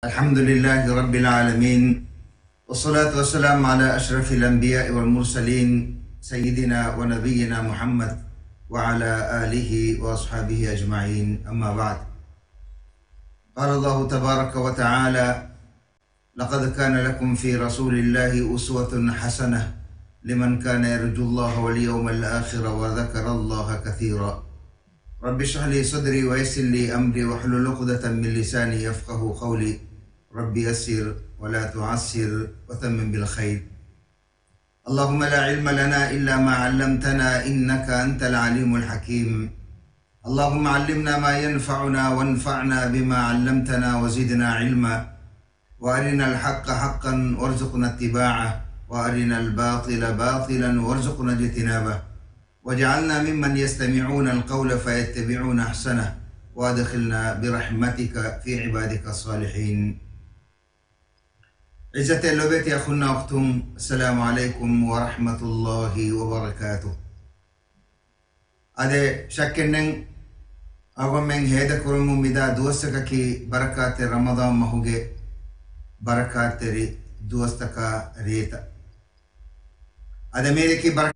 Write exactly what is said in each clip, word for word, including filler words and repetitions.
الحمد لله رب العالمين، والصلاة والسلام على أشرف الأنبياء والمرسلين، سيدنا ونبينا محمد وعلى آله وأصحابه أجمعين، أما بعد. قال الله تبارك وتعالى: لقد كان لكم في رسول الله أسوة حسنة لمن كان يرجو الله واليوم الآخر وذكر الله كثيرا. رب اشرح لي صدري ويسر لي أمري واحلل عقدة من لساني يفقهوا قولي. رب يسر ولا تعسر وتمم بالخير. اللهم لا علم لنا إلا ما علمتنا إنك أنت العليم الحكيم. اللهم علمنا ما ينفعنا وانفعنا بما علمتنا وزدنا علما. وأرنا الحق حقا وارزقنا اتباعه، وأرنا الباطل باطلا وارزقنا اجتنابه، واجعلنا ممن يستمعون القول فيتبعون أحسنه، وأدخلنا برحمتك في عبادك الصالحين. ޢިއްޒަތްތެރި ލޮބެތި އަޚުންނާ އުޚްތުން، އައްސަލާމު ޢަލައިކުމް ވަރަޙްމަތުﷲި ވަބަރަކާތުހު. އާދެ، ޝައްކެއްނެތް، އަޅުގަނޑުމެން ހޭދަކުރަމުން މިދާ ދުވަސްތަކަކީ ބަރަކާތްތެރި ރަމަޟާން މަހުގެ ބަރަކާތްތެރި ދުވަސްތަކާ ރޭތައް. އާދެ، މިއަދަކީ ބަރަ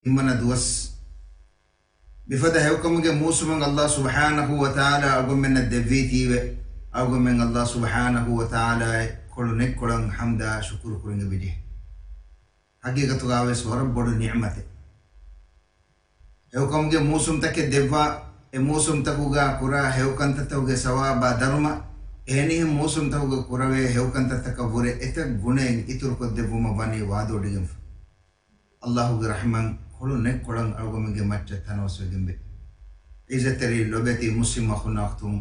އިމަނަ ދުވަސް. މިފަދަ ހެޔޮކަމުގެ މޫސުމަށް ﷲ ސުބްޙާނަހޫ ވަތަޢާލާ އަޅުގަނޑުމެންނަށް ދެއްވީތީވެ، އަޅުގަނޑުމެން ﷲ ސުބްޙާނަހޫ ވަތަޢާލާއަށް ކޮޅު ނެތްކޮޅަށް ޙަމްދާ ޝުކުރު ކުރަން އެބަޖެހޭ. ހަގީގަތުގަވެސް ވަރަށް ބޮޑު ނިޢުމަތެއް. ހެޔޮކަމުގެ މޫސުމްތަކެއް ދެއްވާ، އެ މޫސުމްތަކުގަ ކުރާ ހެޔޮކަންތައްތަކުގެ ސަވާބާ ދަރުމަ، އެހެނިހެން މޫސުމްތަކުގަ ކުރެވޭ ހެޔޮކަންތައްތަކަށްވުރެ އެތައް ގުނައެއް އިތުރުކޮށްދެއްވުމަށް ވަނީ ވާދަވޮޑިގެންފަ. ﷲގެ ރަޙްމަތް ކޮޅު ނެތްކޮޅަށް އަޅުގަނޑުމެންގެ މައްޗަށް ތަނަވަސްވެގެންވޭ. ޢިއްޒަތްތެރި ލޮބެތި މުސްލިމް އަޚުންނާ އުޚްތުން،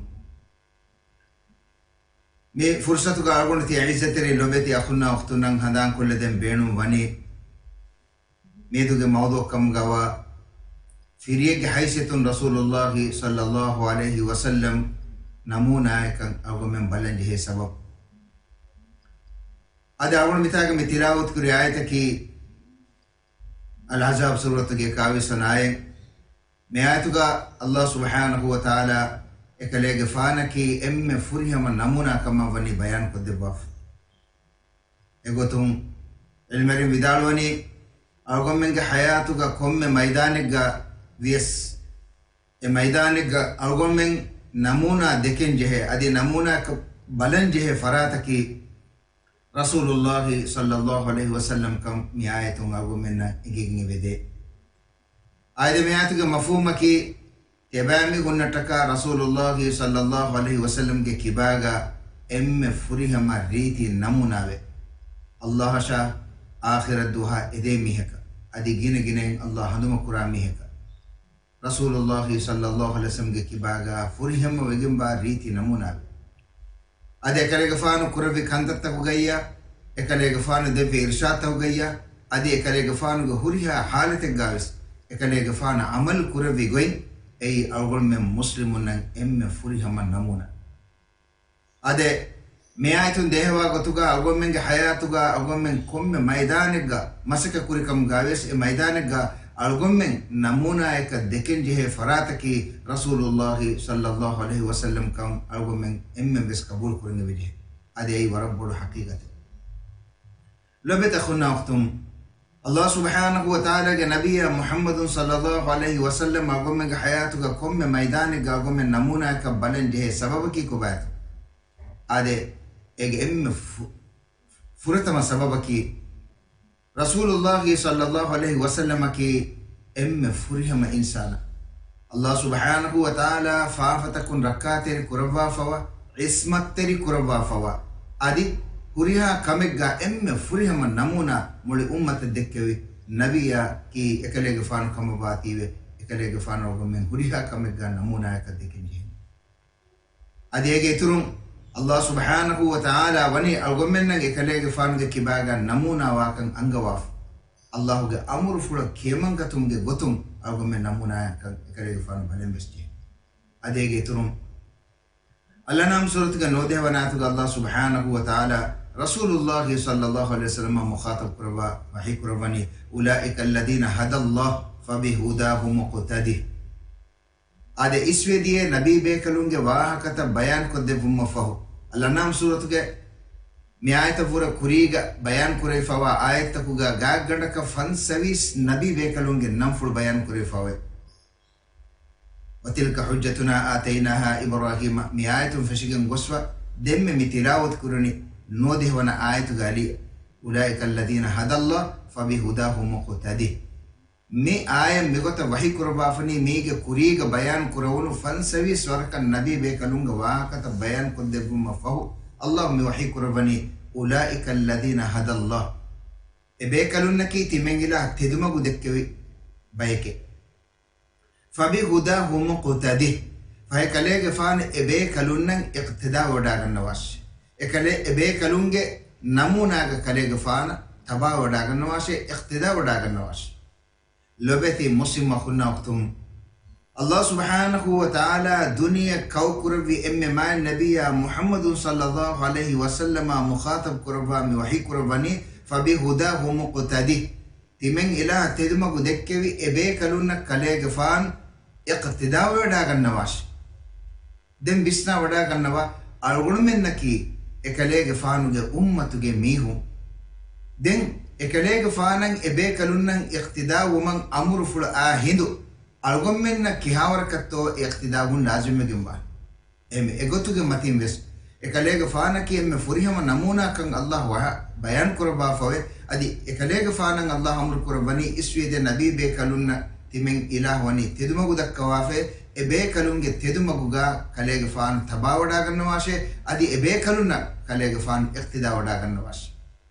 މި ފުރުޞަތުގަ އަޅުގަނޑު ތިޔަ ޢިއްޒަތްތެރި ލޮބެތި އަޚުންނާ އުޚްތުންނަށް ހަނދާންކޮށްލަދޭން ބޭނުން ވަނީ، މިއަދުގެ މައުޟޫޢަކަމުގަވާ ފިރިއެއްގެ ޙައިސިއްޔަތުން ރަސޫލުﷲ ޞައްލަﷲު ޢަލައިހި ވަސައްލަމް ނަމޫނާއަކަށް އަޅުގަނޑުމެން ބަލަން ޖެހޭ ސަބަބު. އަދި އަޅުގަނޑު މިތާގަ މި ތިލާވަތުކުރި އާޔަތަކީ އަލްއަޙްޒާބް ސޫރަތުގެ އެކާވީސް ވަނަ އާޔަތް. މި އާޔަތުގަ ﷲ ސުބްޙާނަހޫ ވަތަޢާލާ އެކަލޭގެފާނަކީ އެންމެ ފުރިހަމަ ނަމޫނާ ކަމަށް ވަނީ ބަޔާންކޮށްދެއްވާފަ. އެގޮތުން ޢިލްމުވެރިން ވިދާޅުވަނީ، އަޅުގަނޑުމެންގެ ޙަޔާތުގަ ކޮންމެ މައިދާނެއްގަ ވިޔަސް، އެ މައިދާނެއްގަ އަޅުގަނޑުމެން ނަމޫނާ ދެކެން ޖެހޭ، އަދި ނަމޫނާއަކަށް ބަލަން ޖެހޭ ފަރާތަކީ ރަސޫލުﷲ ޞައްލަﷲު ޢަލައިހި ވަސައްލަމް ކަން މި އާޔަތުން އަޅުގަނޑުމެންނަށް އެނގިގެން އެބަދޭ. އާދެ، މި އާޔަތުގެ މަފްހޫމަކީ، ތިޔަބައިމީހުންނަށްޓަކާ ރަސޫލުﷲ ޞައްލަﷲު ޢަލައިހި ވަސައްލަމްގެ ކިބާގަ އެންމެ ފުރިހަމަ ރީތި ނަމޫނާވެ، ﷲ އަށާ އާޚިރަތްދުވަހާ އެދޭ މީހަކަށް، އަދި ގިނަ ގިނައިން ﷲ ހަނދުމަކުރާ މީހަކަށް، ރަސޫލުﷲ ޞައްލަﷲު ޢަލައިހި ވަސައްލަމްގެ ކިބާގަ ފުރިހަމަވެގެންވާ ރީތި ނަމޫނާވެ. އަދި އެކަލޭގެފާނު ކުރެއްވި ކަންތައްތަކުގައްޔާ، އެކަލޭގެފާނު ދެއްވި އިރްޝާދުތަކުގައްޔާ، އަދި އެކަލޭގެފާނުގެ ހުރިހާ ޙާލަތެއްގަވެސް އެކަލޭގެފާނު ޢަމަލު ކުރެއްވި ގޮތް، އެއީ އަޅުގަނޑުމެން މުސްލިމުންނަށް އެންމެ ފުރިހަމަ ނަމޫނާ. އާދެ، މި އާޔަތުން ދޭހަވާ ގޮތުގަ އަޅުގަނޑުމެންގެ ޙަޔާތުގަ އަޅުގަނޑުމެން ކޮންމެ މައިދާނެއްގަ މަސައްކަތް ކުރިކަމުގަވެސް އެ މައިދާނެއްގަ އަޅުގަނޑުމެން ނަމޫނާއަކަށް ދެކެން ޖެހޭ ފަރާތަކީ ރަސޫލުﷲ ޞައްލަﷲު ޢަލައިހި ވަސައްލަމް ކަން އަޅުގަނޑުމެން އެންމެން ވެސް ޤަބޫލު ކުރަން އެބަޖެހޭ. އަދި އެއީ ވަރަށް ބޮޑު ޙަޤީޤަތެއް. ލޮބެތި އަޚުންނާ އުޚްތުން، ﷲ ސުބްޙާނަހޫ ވަތަޢާލާގެ ނަބިއްޔާ މުޙައްމަދު ޞައްލަﷲު ޢަލައިހި ވަސައްލަމް އަޅުގަނޑުމެންގެ ޙަޔާތުގަ ކޮންމެ މައިދާނެއްގަ އަޅުގަނޑުމެން ނަމޫނާއަކަށް ބަލަން ޖެހޭ ސަބަބަކީ ކޮބާތޯ؟ އާދެ، އޭގެ އެންމެ ފު-، ފުރަތަމަ ސަބަބަކީ، ރަސޫލުﷲ ޞައްލަﷲު ޢަލައިހި ވަސައްލަމަކީ އެންމެ ފުރިހަމަ އިންސާނާ. ﷲ ސުބްޙާނަހޫ ވަތަޢާލާ ފާފަތަކުން ރައްކާތެރި ކުރައްވާފަވާ، ޢިޞްމަތްތެރި ކުރައްވާފަވާ، އަދި ހުރިހާ ކަމެއްގަ އެންމެ ފުރިހަމަ ނަމޫނާ މުޅި އުއްމަތަށް ދެއްކެވި ނަބިއްޔާ ކީ އެކަލޭގެފާނު ކަމަށްވާތީވެ، އެކަލޭގެފާނު އަޅުގަނޑުމެން ހުރިހާ ކަމެއްގަ ނަމޫނާއަކަށް ދެކެން ޖެހެނީ. އަދި އޭގެ އިތުރުން، ﷲ ސުބްޙާނަހޫ ވަތަޢާލާ ވަނީ އަޅުގަނޑުމެންނަށް އެކަލޭގެފާނުގެ ކިބާގަ ނަމޫނާވާކަން އަންގަވާފަ. ﷲގެ އަމުރުފުޅަށް ކިޔަމަންގަތުމުގެ ގޮތުން އަޅުގަނޑުމެން ނަމޫނާއަކަށް އެކަލޭގެފާނު ބަލަން ވެސް ޖެހޭ. އަދި އޭގެ އިތުރުން، އަލްއަންޢާމް ސޫރަތުގެ ނުވަދިހަ ވަނަ އާޔަތުގަ ﷲ ސުބްޙާނަހޫ ވަތަޢާލާ ރަސޫލުﷲ ޞައްލަﷲު ޢަލައިހި ވަސައްލަމަށް މުޚާޠަބު ކުރައްވާ ވަޙީ ކުރައްވަނީ، أولئك الذين هدى الله فبهداه مقتده. އާދެ، އިސްވެދިޔަ ނަބީ ބޭކަލުންގެ ވާހަކަތައް ބަޔާންކޮށްދެއްވުމަށްފަހު، އަލްއަންޢާމް ސޫރަތުގެ މި އާޔަތަށްވުރެ ކުރީގަ ބަޔާން ކުރެވިފަވާ އާޔަތްތަކުގަ ގާތްގަނޑަކަށް ފަންސަވީސް ނަބީ ބޭކަލުންގެ ނަންފުޅު ބަޔާން ކުރެވިފަވޭ. وَتِلْكَ حُجَّتُنَا آتَيْنَاهَا إِبْرَاهِيمَ، މި އާޔަތުން ފެށިގެން ގޮސްފަ ދެންމެ މި ތިލާވަތު ކުރަނީ ނުވަދިހަ ވަނަ އާޔަތުގެ އަލީ، أُولَٰئِكَ الَّذِينَ هَدَى اللَّهُ فَبِهُدَاهُمُ اقْتَدِهْ. މި އާޔަތް މިގޮތަށް ވަޙީ ކުރައްވާފަނީ މީގެ ކުރީގަ ބަޔާން ކުރެވުނު ފަންސަވީސް ވަރަކަށް ނަބީ ބޭކަލުންގެ ވާހަކަތައް ބަޔާން ކޮށްދެއްވުމަށް ފަހު، ﷲ މި ވަޙީ ކުރައްވަނީ، أُولَٰئِكَ الَّذِينَ هَدَى اللَّهُ، އެ ބޭކަލުންނަކީ ތިމެން އިލާހަށް ތެދުމަގު ދެއްކެވި ބަޔެކޭ. فَبِهُدَاهُمُ اقْتَدِهْ، ފަހެ ކަލޭގެފާނު އެ ބޭކަލުންނަށް އިޤްތިދާވެވަޑާގަންނަވާށޭ. އެ ކަލޭ، އެ ބޭކަލުންގެ ނަމޫނާގަ ކަލޭގެފާނަށް ތަބާވެވަޑާގަންނަވާށޭ، އިޤްތިދާވެވަޑާގަންނަވާށޭ. ލޮބެތި މުސްލިމް އަޚުންނާ އުޚްތުން، ﷲ ސުބްޙާނަހޫ ވަތަޢާލާ ދުނިޔެ ކައުކުރެއްވި އެންމެ މާތް ނަބިއްޔާ މުޙައްމަދު ޞައްލައްލާހު ޢަލައިހި ވަސައްލަމަށް މުޚާޠަބް ކުރައްވާ މި ވަޙީ ކުރައްވަނީ، فَبِهُدَاهُمُ اقْتَدِهْ، ތިމެން އިލާހަށް ތެދުމަގު ދެއްކެވި އެ ބޭކަލުންނަށް ކަލޭގެފާނު އިޤްތިދާވެވަޑާގަންނަވާށޭ. ދެން ވިސްނާވަޑާގަންނަވާ، އަޅުގަނޑުމެންނަކީ އެކަލޭގެފާނުގެ އުއްމަތުގެ މީހުން. ދެން އެކަލޭގެފާނަށް އެބޭކަލުންނަށް އިޤްތިދާވުމަށް އަމުރުފުޅު އާ ހިނދު، އަޅުގަނޑުމެންނަށް ކިހާވަރަކަށްތޯ އިޤްތިދާވުން ލާޒިމްވެގެންވާނެ. އެހެންވެ، އެގޮތުގެ މަތިން ވެސް އެކަލޭގެފާނަކީ އެންމެ ފުރިހަމަ ނަމޫނާކަން ﷲ ވަޙީ ބަޔާން ކުރައްވާފަވޭ. އަދި އެކަލޭގެފާނަށް ﷲ އަމުރު ކުރައްވަނީ އިސްވީދޭ ނަބީ ބޭކަލުންނަށް ތިމެން އިލާހު ވަނީ ތެދުމަގު ދައްކަވާފައި، އެ ބޭކަލުންގެ ތެދުމަގުގާ ކަލޭގެފާނު ތަބާވަޑާގަންނަވާށޭ، އަދި އެ ބޭކަލުންނަށް ކަލޭގެފާނު އިޤްތިދާވަޑާގަންނަވާށޭ.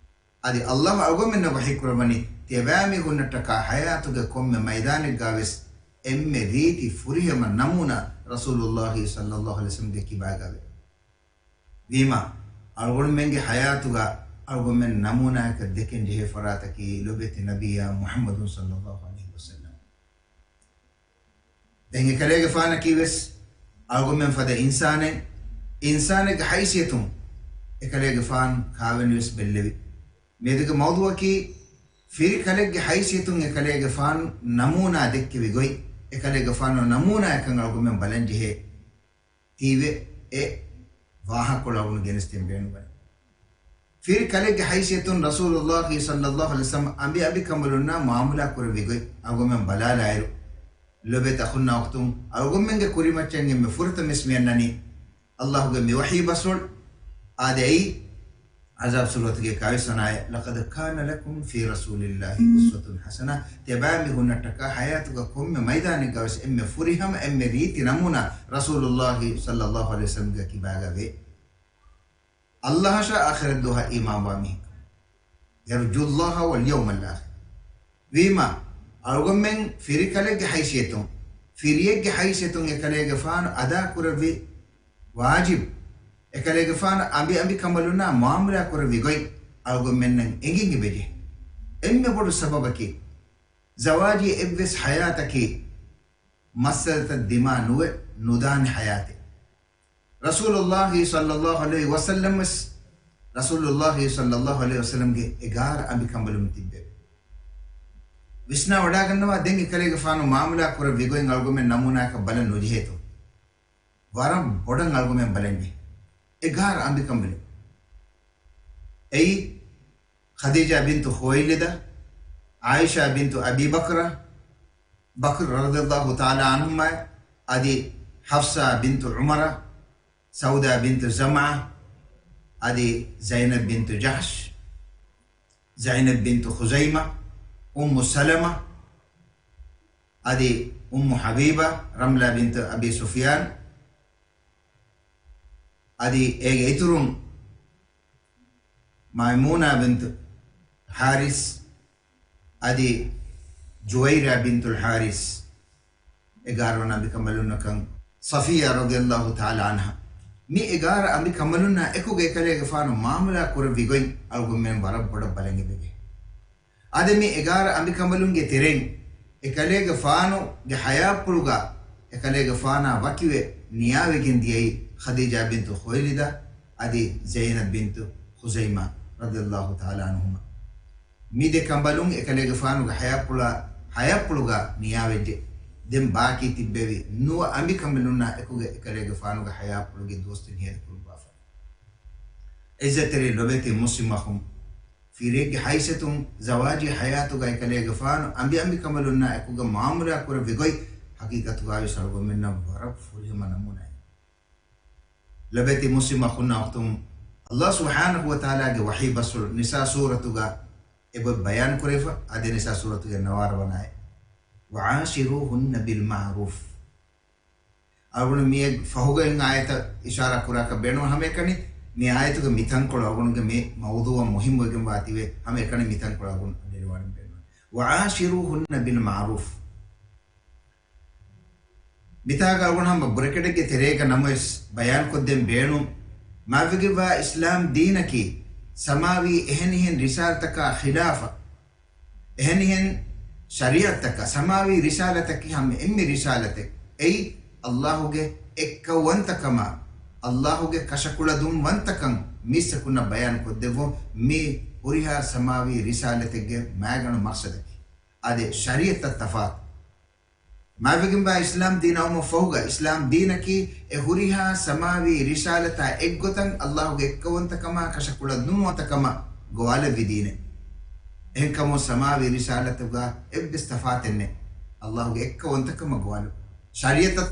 އަދި ﷲ އަޅުގަނޑުމެންނަށް ވަޙީ ކުރައްވަނީ، ތިޔަބައިމީހުންނަށްޓަކާ ޙަޔާތުގެ ކޮންމެ މައިދާނެއްގާވެސް އެންމެ ރީތި ފުރިހަމަ ނަމޫނާ ރަސޫލުﷲ ޞައްލައްލާހު ޢަލައިހި ވަސައްލަމްގެ ކިބާގަވޭ. ވީމާ، އަޅުގަނޑުމެންގެ ޙަޔާތުގަ އަޅުގަނޑުމެން ނަމޫނާއަކަށް ދެކެން ޖެހޭ ފަރާތަކީ ލޮބެތި ނަބިއްޔާ މުޙައްމަދު ޞައްލައްލާހު ޢަލައިހި ވަސައްލަމް. ދެން އެކަލޭގެފާނަކީ ވެސް އަޅުގަނޑުމެން ފަދަ އިންސާނެއް، އިންސާނެއްގެ ހައިސިއްޔަތުން އެކަލޭގެފާނު ކާވެނިވެސް ބެއްލެވި. މިއަދުގެ މައުޟޫޢަކީ ފިރިކަލެއްގެ ހައިސިއްޔަތުން އެކަލޭގެފާނު ނަމޫނާ ދެއްކެވި ގޮތް، އެކަލޭގެފާނު ނަމޫނާއަކަށް އަޅުގަނޑުމެން ބަލަން ޖެހޭ. ތީވެ އެ ވާހަކަކޮޅު އަޅުގަނޑު ގެނެސްދޭން ބޭނުންވަނީ. ފިރި ކަލެއްގެ ހައިސިއްޔަތުން ރަސޫލުﷲ ޞައްލައްލާހު ޢަލައިހި ވަސައްލަމް އަނބި އަނބިކަނބަލުންނާ މުޢާމަލާ ކުރެއްވި ގޮތް އަޅުގަނޑުމެން ބަލާލާއިރު، ލޮބެތި އަޚުންނާ އުޚްތުން، އަޅުގަނޑުމެންގެ ކުރިމައްޗަށް އެންމެ ފުރަތަމަ ވެސް މި އަންނަނީ ﷲ ގެ މި ވަޙީ ބަސްފުޅު. އާދެ، އެއީ އަޙްޒާބް ސޫރަތުގެ އެކާވީސް ވަނަ އާޔަތް، لَقَدْ كَانَ لَكُمْ فِي رَسُولِ اللَّهِ أُسْوَةٌ حَسَنَةٌ. ތިޔަބައިމީހުންނަށްޓަކާ ޙަޔާތުގަ ކޮންމެ މައިދާނެއްގަ ވެސް އެންމެ ފުރިހަމަ، އެންމެ ރީތި ނަމޫނާ ރަސޫލުﷲ ޞައްލައްލާހު ޢަލައިހި ވަސައްލަމްގެ ކިބާގަ ވޭ. ﷲ އަށާ އާޚިރަތް ދުވަހަށް އީމާންވާ މީހަކު، يَرْجُو اللَّهَ وَالْيَوْمَ الْآخِرَ. ވީމާ، އަޅުގަނޑުމެން ފިރިކަލެއްގެ ހައިސިއްޔަތުން، ފިރިއެއްގެ ހައިސިއްޔަތުން އެކަލޭގެފާނު އަދާކުރެއްވި ވާޖިބު، އެކަލޭގެފާނު އަނބި އަނބިކަނބަލުންނާ މުޢާމަލާ ކުރެއްވި ގޮތް އަޅުގަނޑުމެންނަށް އެނގެން އެބަޖެހޭ. އެންމެ ބޮޑު ސަބަބަކީ، ޒަވާޖީ އެއްވެސް ޙަޔާތަކީ މައްސަލަތައް ދިމާ ނުވެ ނުދާނެ ޙަޔާތެއް. ރަސޫލުﷲ ޞައްލައްލާހު ޢަލައިހި ވަސައްލަމަ ވެސް، ރަސޫލުﷲ ޞައްލައްލާހު ޢަލައިހި ވަސައްލަމްގެ އެގާރަ އަނބިކަނބަލުން ތިއްބެވި. ވިސްނާ ވަޑާގަންނަވާ، ދެން އެކަލޭގެފާނު މުޢާމަލާ ކުރެއްވި ގޮތް އަޅުގަމެން ނަމޫނާއަކަށް ބަލަން ނުޖެހޭތޯ؟ ވަރަށް ބޮޑަށް އަޅުގަމެން ބަލަންޖެހޭ. އެގާރަ އަނބިކަނބަލެއް. އެއީ، ޚަދީޖާ ބިންތު ޚުވައިލިދަށް، ޢާއިޝާ ބިންތު އަބީ ބަކްރަށް، ބަކްރު ރަޟިޔަﷲ ތަޢާލާ ޢަންހުމާ، އަދި ޙަފްޞާ ބިންތު ޢުމަރަށް، ސައުދާ ބިންތު ޒަމްޢާ، އަދި ޒައިނަބް ބިންތު ޖަޙްޝް، ޒައިނަބް ބިންތު ޚުޒައިމާ، އުއްމު ސަލަމާ، އަދި އުއްމު ޙަބީބާ، ރަމްލާ ބިންތު އަބީ ސުފްޔާން، އަދި އޭގެ އިތުރުން، މައިމޫނާ ބިންތު ޙާރިސް، އަދި ޖުވައިރިޔާ ބިންތުލް ޙާރިސް، އެގާރަ ވަނަ އަނބިކަނބަލުންނަކަށް ޞަފިއްޔާ ރަޟިޔަﷲ ތަޢާލާ ޢަންހާ. މި އެގާރަ އަނބިކަނބަލުންނާ އެކުގަ އެކަލޭގެފާނު މުޢާމަލާ ކުރެއްވި ގޮތް އަޅުގަނޑުމެން ވަރަށް ބޮޑަށް ބަލަން އެބަޖެހޭ. އާދެ، މި އެގާރަ އަނބިކަނބަލުންގެ ތެރެއިން އެކަލޭގެފާނުގެ ޙަޔާތްޕުޅުގަ އެކަލޭގެފާނާ ވަކިވެ ނިޔާވެގެން ދިޔައީ ޚަދީޖާ ބިންތު ޚުވައިލިދާ އަދި ޒައިނަބް ބިންތު ޚުޒައިމާ ރަޟިޔަﷲ ތަޢާލާ ޢަންހުމާ. މި ދެ ކަނބަލުން އެކަލޭގެފާނުގެ ޙަޔާތްޕުޅާ، ޙަޔާތްޕުޅުގަ ނިޔާވެއްޖެ. ދެން ބާކީ ތިއްބެވި ނުވަ އަނބިކަނބަލުންނާ އެކުގަ އެކަލޭގެފާނުގެ ޙަޔާތްޕުޅުގެ ދުވަސްތައް ނިޔަތް ކުރައްވާފަ. އިއްޒަތްތެރި ލޮބެތި މުސްލިމް އަޚުން، ފިރިއެއްގެ ހައިސިއްޔަތުން ޒަވާޖީ ޙަޔާތުގައި ކަލޭގެފާނު އަނބިއަނބިކަނބަލުންނާ އެކުގަ މުޢާމަލާ ކުރެއްވި ގޮތް ޙަޤީޤަތުގައިވެސް އަޅުގަނޑުމެންނަށް ވަރަށް ފުރިހަމަ ނަމޫނާއެއް. ލޮބެތި މުސްލިމް އަޚުންނާ އުޚްތުން، ﷲ ސުބްޙާނަހޫ ވަތަޢާލާގެ ވަޙީ ބަސްފުޅު ނިސާ ސޫރަތުގަ އެބަ ބަޔާން ކުރެވިފަ، އާދެ ނިސާ ސޫރަތުގެ ނަވާރަ ވަނަ އާޔަތް. "وعاشروهن بالمعروف." އަޅުގަނޑު މިއަށް ފަހުގައި އާޔަތަށް އިޝާރާ ކުރާކަށް ބޭނުން ހަމައެކަނި، މި އާޔަތުގެ މި ތަންކޮޅު އަޅުގަނޑުގެ މި މައުޟޫޢަށް މުހިއްމުވެގެން ވާތީވެ، ހަމައެކަނި މި ތަންކޮޅު އަޅުގަނޑު ލިޔުއްވާން ބޭނުން. "وعاشروهن بالمعروف." މިތާގަ އަޅުގަނޑު ހަމަ ބްރެކެޓެއްގެ ތެރޭގަ ނަމަވެސް ބަޔާންކޮށްދޭން ބޭނުން، މާތްވެގެންވާ އިސްލާމް ދީނަކީ ސަމާވީ އެހެނިހެން ރިސާލަތަކާ ޚިލާފަށް، އެހެނިހެން ޝަރީޢަތްތަކާ، ސަމާވީ ރިސާލަތަކީ ހަމަ އެންމެ ރިސާލަތެއް. އެއީ، ﷲގެ އެއްކައުވަންތަކަމާ، ﷲގެ ކަށަކުޅަދުންވަންތަކަން މީސްތަކުންނަށް ބަޔާން ކޮށްދެއްވުން. މީ ހުރިހާ ސަމާވީ ރިސާލަތެއްގެ މައިގަނޑު މަޤްޞަދަކީ. އާދެ، ޝަރީޢަތްތައް ތަފާތު. މާތްވެގެންވާ އިސްލާމް ދީން އައުމަށް ފަހުގަ، އިސްލާމް ދީނަކީ އެ ހުރިހާ ސަމާވީ ރިސާލަތާ އެއްގޮތަށް ﷲގެ އެއްކައުވަންތަކަމާ ކަށަކުޅަދުންވަންތަކަމަށް ގޮވާލެއްވި ދީނެއް. އެހެންކަމުން ސަމާވީ ރިސާލަތުގަ އެއްވެސް ތަފާތެއް ނެތް. ﷲގެ އެއްކައުވަންތަކަމަށް ގޮވާލެއްވުން. ޝަރީޢަތަށް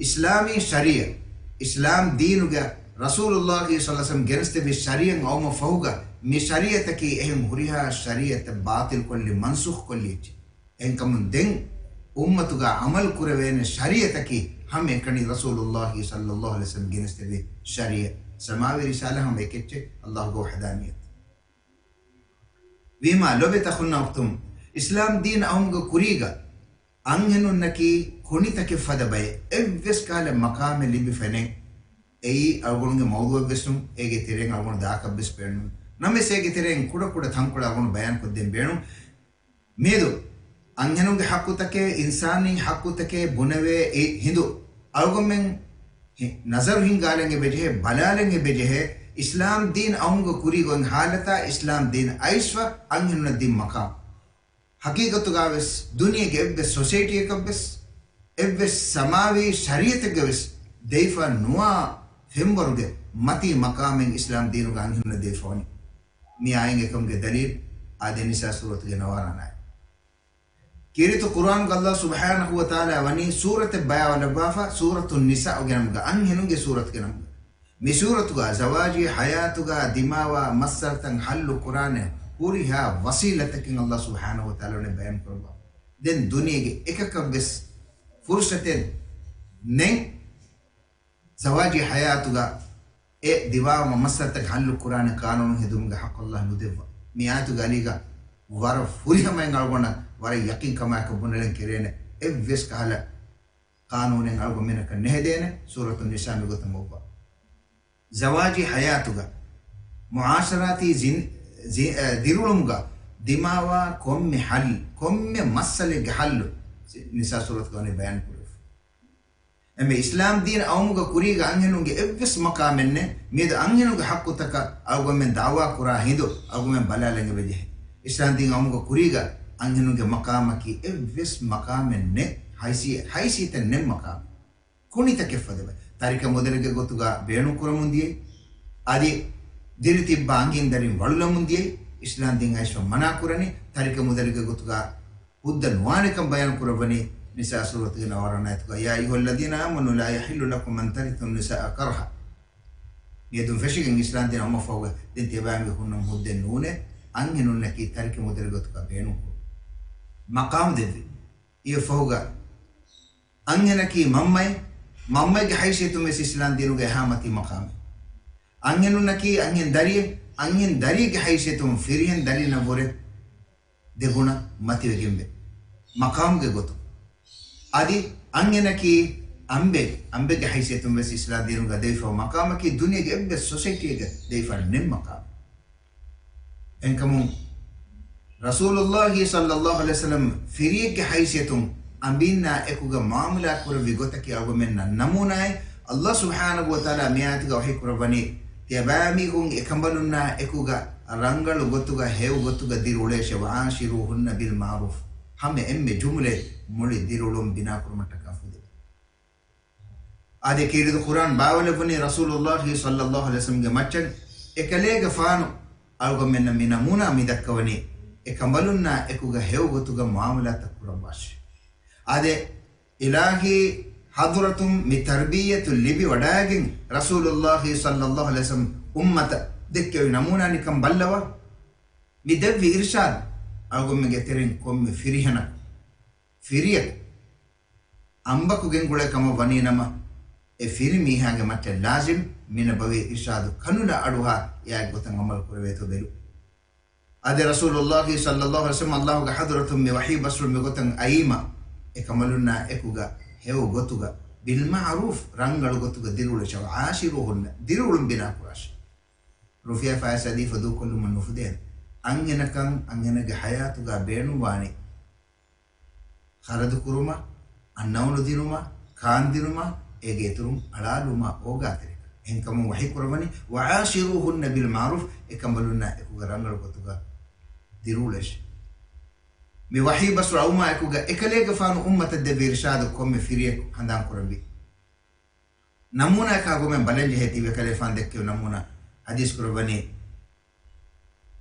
އިސްލާމީ ޝަރީޢަތް، އިސްލާމް ދީނުގެ ރަސޫލުﷲ ޞައްލަﷲ ޢަލައިހި ވަސައްލަމް ގެނެސްދެއްވި ޝަރީޢަތް އައުމަށް ފަހުގަ، މި ޝަރީޢަތަކީ އެހެން ހުރިހާ ޝަރީޢަތެއް ބާޠިލްކޮށްލި، މަންސޫޚްކޮށްލި އެއްޗެއް. އެހެންކަމުން ދެން އުއްމަތުގަ ޢަމަލު ކުރެވޭނެ ޝަރީޢަތަކީ ހަމައެކަނި ރަސޫލުﷲ ޞައްލަﷲ ޢަލައިހި ވަސައްލަމް ގެނެސްދެއްވި ޝަރީޢަތް. ސަމާވީ ރިސާލަ ހަމަ އެކެއްޗެއް، ﷲގެ ވަޙްދާނިއްޔަތު. ވީމާ ލޮބެތި އަޚުންނާ އުޚްތުން، އިސްލާމް ދީން އައުމުގެ ކުރީގަ އަންހެނުންނަކީ ކުނިތަކެއް ފަދަ ބައެއް، އެއްވެސް ކަހަލަ މަޤާމެއް ލިބިފަ ނެތް. އެއީ އަޅުގަނޑުގެ މައުޟޫޢެއްވެސް ނޫން، އޭގެ ތެރެއިން އަޅުގަނޑު ދާކަށްވެސް ބޭނުން. ނަމަވެސް އޭގެ ތެރެއިން ކުޑަކުޑަ ތަންކޮޅެއް އަޅުގަނޑު ބަޔާންކޮށްދޭން ބޭނުން. މިއަދު އަންހެނުންގެ ޙައްޤުތަކެއް، އިންސާނީ ޙައްޤުތަކެއް ބުނެވޭ އެ ހިނދު އަޅުގަނޑުމެން ހި-، ނަޒަރު ހިންގާލަން އެބަޖެހޭ، ބަލާލަން އެބަޖެހޭ، އިސްލާމް ދީން އައުމުގަ ކުރީގަ އޮތް ޙާލަތާ އިސްލާމް ދީން އައިސްފަ އަންހެނުންނަށް ދިން މަޤާމް. ޙަޤީޤަތުގަވެސް ދުނިޔޭގެ އެއްވެސް ސޮސައިޓީއަކަށްވެސް، އެއްވެސް ސަމާވީ ޝަރީޢަތެއްގަވެސް ދެވިފަ ނުވާ ފެންވަރުގެ މަތީ މަޤާމެއް އިސްލާމް ދީނުގަ އަންހެނުންނަށް ދެވިފަ ވަނީ. މި އާޔަތް އެކަމުގެ ދަލީލް އާދެ ނިސާ ސޫރަތުގެ ނަވާރަ ވަނަ އާޔަތް. ކީރިތި ޤުރްއާނުގަ ﷲ ސުބްޙާނަހޫ ވަތަޢާލާ ވަނީ ސޫރަތެއް ބަޔާވާލައްވާފަ، ސޫރަތު ނިސާގެ ނަމުގަ، އަންހެނުންގެ ސޫރަތުގެ ނަމުގަ. މި ސޫރަތުގަ ޒަވާޖީ ޙަޔާތުގަ ދިމާވާ މައްސަލަތައް ޙައްލު ކުރާނެ ހުރިހާ ވަސީލަތަކިން ﷲ ސުބްޙާނަހޫ ވަތަޢާލާ ވަނީ ބަޔާން ކުރައްވާ. ދެން ދުނިޔޭގެ އެކަކަށްވެސް ފުރުޞަތެއް ނެތް ޒަވާޖީ ޙަޔާތުގަ އެ ދިމާވާ މައްސަލަތައް ޙައްލު ކުރާނެ ޤާނޫނު ހެދުމުގެ ޙައްޤު ﷲ ނުދެއްވާ. މި އާޔަތުގެ އަލީގަ ވަރަށް ފުރިހަމައިން އަޅުގަނޑަށް ވަރަށް ޔަޤީންކަމާއެކު ބުނެލަން ކެރޭނެ އެއްވެސް ކަހަލަ ޤާނޫނެއް އަޅުގަނޑުމެންނަކަށް ނެހެދޭނެ ސޫރަތު ނިސާ މިގޮތަށް އޮއްވާ. ޒަވާޖީ ޙަޔާތުގަ، މުޢާޝަރާތީ ޒިން-، ޒި-، އަ، ދިރިއުޅުމުގަ ދިމާވާ ކޮންމެ ޙައްލު، ކޮންމެ މައްސަލައެއްގެ ޙައްލު ނިސާ ސޫރަތުގަ ވަނީ ބަޔާން ކުރެވިފަ. އެމެ އިސްލާމް ދީން އައުމުގަ ކުރީގަ އަންހެނުންގެ އެއްވެސް މަޤާމެއް ނެތް. މިއަދު އަންހެނުންގެ ޙައްޤުތަކަށް އަޅުގަނޑުމެން ދަޢުވާ ކުރާ ހިނދު އަޅުގަނޑުމެން ބަލާލަން އެބަޖެހޭ. އިސްލާމް ދީން އައުމުގަ ކުރީގަ އަންހެނުންގެ މަޤާމަކީ އެއްވެސް މަޤާމެއް ނެތް، ޙައިސި-، ޙައިސިއްޔަތެއް ނެތް މަޤާމެއް. ކުނިތަކެއް ފަދަ ބައެއް. ތަރިކަ މުދަލެއްގެ ގޮތުގަ ބޭނުން ކުރަމުން ދިޔައީ. އަދި ދިރިތިއްބާ އަނގިން ދަރިން ވަޅުލަމުން ދިޔައީ. އިސްލާމް ދީން އައިސްފަ މަނާ ކުރަނީ ތަރިކަ މުދަލެއްގެ ގޮތުގަ ހުއްދަ ނުވާނެކަން ބަޔާން ކުރައްވަނީ ނިސާ ސޫރަތުގެ ނަވާރަ އާޔަތުގަ، "يا أيها الذين آمنوا لا يحل لكم أن ترثوا النساء كرها." މިއަދުން ފެށިގެން އިސްލާމް ދީން އައުމަށް ފަހުގަ ދެން ތިޔަބައިމީހުންނަށް ހުއްދައެއް ނޫނޭ އަންހެނުންނަކީ ތަރިކަ މުދަލެއްގެ ގޮތުގަ ބޭނުން ކުރުން. މަޤާމު ދެއްވި. އެއަށް ފަހުގަ އަންހެނަކީ މަންމައެއް، މަންމައެއްގެ ޙައިސިއްޔަތުން ވެސް އިސްލާމް ދީނުގަ އެހާ މަތީ މަޤާމެއް. އަންހެނުންނަކީ އަންހެން ދަރިއެއް، އަންހެން ދަރިއެއްގެ ޙައިސިއްޔަތުން ފިރިހެން ދަރިންނަށްވުރެ ދެގުނަ މަތިވެގެންވޭ މަޤާމުގެ ގޮތުން. އަދި އަންހެނަކީ އަނބެއް، އަނބެއްގެ ޙައިސިއްޔަތުން ވެސް އިސްލާމް ދީނުގަ ދެވިފަ މަޤާމަކީ ދުނިޔޭގެ އެއްވެސް ސޮސައިޓީއެއްގަ ދެވިފަ ނެތް މަޤާމެއް. އެހެންކަމުން ރަސޫލުﷲ ޞައްލަﷲ ޢަލައިހި ވަސައްލަމް ފިރިއެއްގެ ޙައިސިއްޔަތުން އަނބީންނާ އެކުގަ މުޢާމަލާ ކުރެއްވި ގޮތަކީ އަޅުގަނޑުމެންނަށް ނަމޫނާއެއް. ﷲ ސުބްޙާނަހޫ ވަތަޢާލާ މި އާޔަތުގަ ވަޙީ ކުރައްވަނީ، ތިޔަބައިމީހުން އެކަނބަލުންނާ އެކުގަ ރަނގަޅު ގޮތުގަ ހެޔޮ ގޮތުގަ ދިރިއުޅޭށޭ، "وعاشروهن بالمعروف." ހަމަ އެންމެ ޖުމުލައެއް މުޅި ދިރިއުޅުން ބިނާކުރުމަށްޓަކާ ފުދޭ. އާދެ، ކީރިތި ޤުރްއާން ބާވައިލެއްވަނީ ރަސޫލުﷲ ޞައްލަﷲ ޢަލައިހި ވަސައްލަމްގެ މައްޗަށް، އެކަލޭގެފާނު އަޅުގަނޑުމެންނަށް މި ނަމޫނާ މި ދައްކަވަނީ، އެ ކަނބަލުންނާ އެކުގަ ހެޔޮ ގޮތުގަ މުއާމަލާތައް ކުރައްވާށޭ. އާދެ، އިލާހީ ޙަޟްރަތުން މި ތަރްބިއްޔަތު ލިބި ވަޑާގެން، ރަސޫލުﷲ ޞައްލަﷲ ޢަލައިހި ވަސައްލަމަ އުއްމަތަށް ދެއްކެވި ނަމޫނާ ނިކަން ބައްލަވާ. މި ދެއްވި އިރުޝާދު އަޅުގަނޑުމެންގެ ތެރެއިން ކޮންމެ ފިރިހެނަކު، ފިރިޔަކު، އަނބަކު ގެންގުޅޭ ކަމަށް ވަނީ ނަމަ، އެ ފިރި މީހާގެ މައްޗަށް ލާޒިމް މި ނަބަވީ އިރުޝާދު ކަނުލާ އަޑުއަހާ އެއާ ގޮތަށް ޢަމަލު ކުރެވޭތޯ ބެލުން. އާދެ، ރަސޫލުﷲ ޞައްލަﷲ ޢަލައިހި ވަސައްލަމަ ﷲގެ ޙަޟްރަތުން މި ވަޙީ ބަސްފުޅު މިގޮތަށް އައީމަ، އެ ކަނބަލުންނާ އެކުގަ ހެޔޮ ގޮތުގަ ބިލްމަޢުރޫފް ރަނގަޅު ގޮތުގަ ދިރިއުޅެށޭ، ވަޢާޝިރޫހުންނަ، ދިރިއުޅުން ބިނާ ކުރާށޭ. ރުފިޔާ ފައިސާ ދީފަ ދޫކޮށްލުމަށް ނުފުދޭނެ. އަންހެނަކަން އަންހެނެއްގެ ޙަޔާތުގަ ބޭނުންވާނީ ޚަރަދު ކުރުމަށް، އަންނައުނު ދިނުމަށް، ކާންދިނުމަށް، އޭގެ އިތުރުން އަޅާލުމަށް އޯގާތެރިކަން. އެހެންކަމުން ވަޙީ ކުރައްވަނީ، ވަޢާޝިރޫހުންނަ ބިލްމަޢުރޫފް، އެ ކަނބަލުންނާ އެކުގަ ރަނގަޅު ގޮތުގަ ދިރިއުޅޭށޭ. މި ވަޙީ ބަސްފުޅު އައުމާ އެކުގަ އެކަލޭގެފާނު އުއްމަތަށް ދެއްވި އިރުޝާދު ކޮންމެ ފިރިޔަކު ހަނދާން ކުރަންވީ. ނަމޫނާއަކާ ގޮމެން ބަލަންޖެހޭ ތިބެ ކަލޭފާން ދެއްކެވި ނަމޫނާ ޙަދީޘް ކުރައްވަނީ،